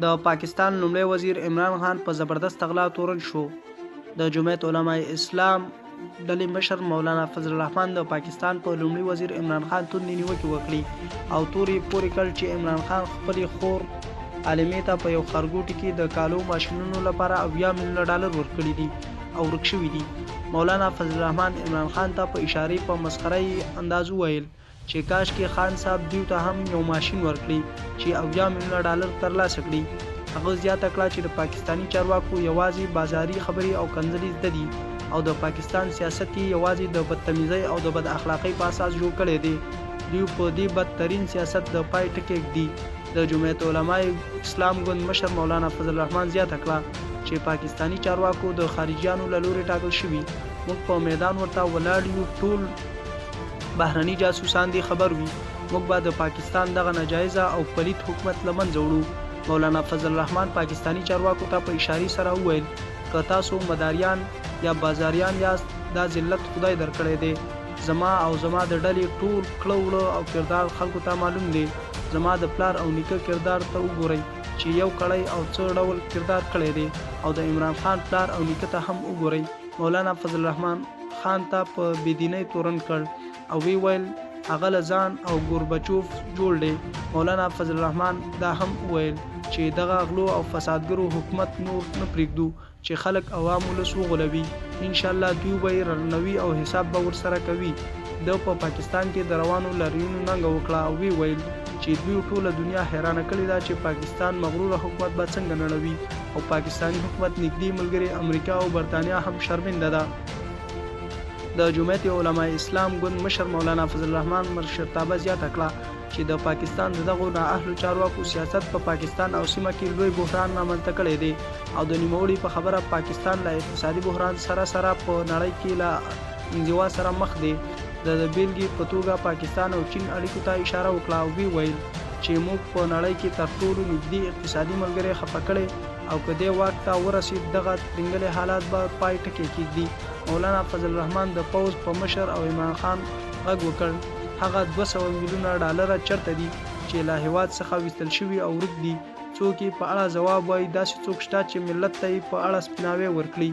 د پاکستان لومړی وزیر عمران خان په زبردسته غلا تورن شو. د جمعیت علماء اسلام ډلې مشر مولانا فضل الرحمن د پاکستان په لومړي وزیر عمران خان توندې نیوکې وکړې او تور یې پورې کړ چې عمران خان خپلې خور عالمې ته په یو ښارګوټي کې د کالو ماشینونو لپاره 70 میلیونه ډالر ورکړي دي او ورک شوي دي. مولانا فضل الرحمن عمران خان ته په اشارې په مسخره یې انداز وویل چې کاشکې خان صاحب دیو ته هم یو ماشین ورکړي چې 70 میلیونه ډالر ترلاسه کړي. هغه زیاته کړه چې د پاکستاني چارواکو یوازې بازاري خبرې او کنځلې زده دي او د پاکستان سیاست یې یوازې د بدتمیزۍ او د بد اخلاقۍ په اساس جوړ کړی دی. دوی په دې بد ترین سیاست د پای ټکی ږدي. د جمعیت علماء اسلام ګوند مشر مولانا فضل الرحمن زیاته کړه چې پاکستاني چارواکو د خارجیانو له لورې ټاکل شوي، موږ په میدان ورته ولاړ یو، ټول بهرني جاسوسان دې خبر وي، موږ به د پاکستان دغه ناجایزه او پلیت حکومت له منځه وړو. مولانا فضل الرحمن پاکستاني چارواکو ته په اشارې سره وویل، که تاسو مداریان یا بازاریان یاست، دا ذلت خدای درکړی دی. زما او زما د ډلې ټول کړه وړه او کردار خلکو ته معلوم دی. زما د پلار او نیکه کردار ته وګورئ چې یو کړی او څه ډول کردار کړی دی او د عمران خان پلار او نیکه ته هم وګورئ. مولانا فضل الرحمن خان ته په بې دینۍ تورن کړ او ویې ویل هغه له ځان او ګوربچوف جوړ دی. مولانا فضل الرحمن دا هم وویل چې دغه غلو او فسادګرو حکومت نور نه پرېږدو چې خلک او عام ولس وغولوي، ان شاءالله دوی به یې رڼوي او حساب به ورسره کوي. ده په پاکستان کې د روانو لاریونو ننګه وکړه او ویې ویل چې دوی ټوله دنیا حیرانه کړې ده چې پاکستان مغروره حکومت به څنګه نړوي او پاکستاني حکومت نږدې ملګرې امریکا او برتانیا هم شرمنده ده. د جمعیت علماء اسلام ګوند مشر مولانا فضل الرحمن مشرتابه زیاته کړه چې د پاکستان د دغو نااهلو چارواکو سیاست په پاکستان او سیمه کې لوی بحران رامنځته کړی دی او د نوموړي په خبره پاکستان له اقتصادي بحران سره سره په نړۍ کې له انزوا سره مخ دی. ده د بېلګې په توګه پاکستان او چین اړیکو ته اشاره وکړه او ویې ویل چې موږ په نړۍ کې تر ټولو نږدې اقتصادي ملګری خفه کړی او که دی واک ته ورسېد دغه ترینګلي حالات به پای ټکی کېږدي. مولانا فضل الرحمن د پوځ په مشر او عمران خان غږ وکړ، هغه 200 میلیونه ډالره چرته دي چې له هېواد څخه ویستل شوي او ورک دي؟ څوک یې په اړه ځواب وايي؟ داسې څوک شته چې ملت ته یې په اړه سپیناوی ورکړي؟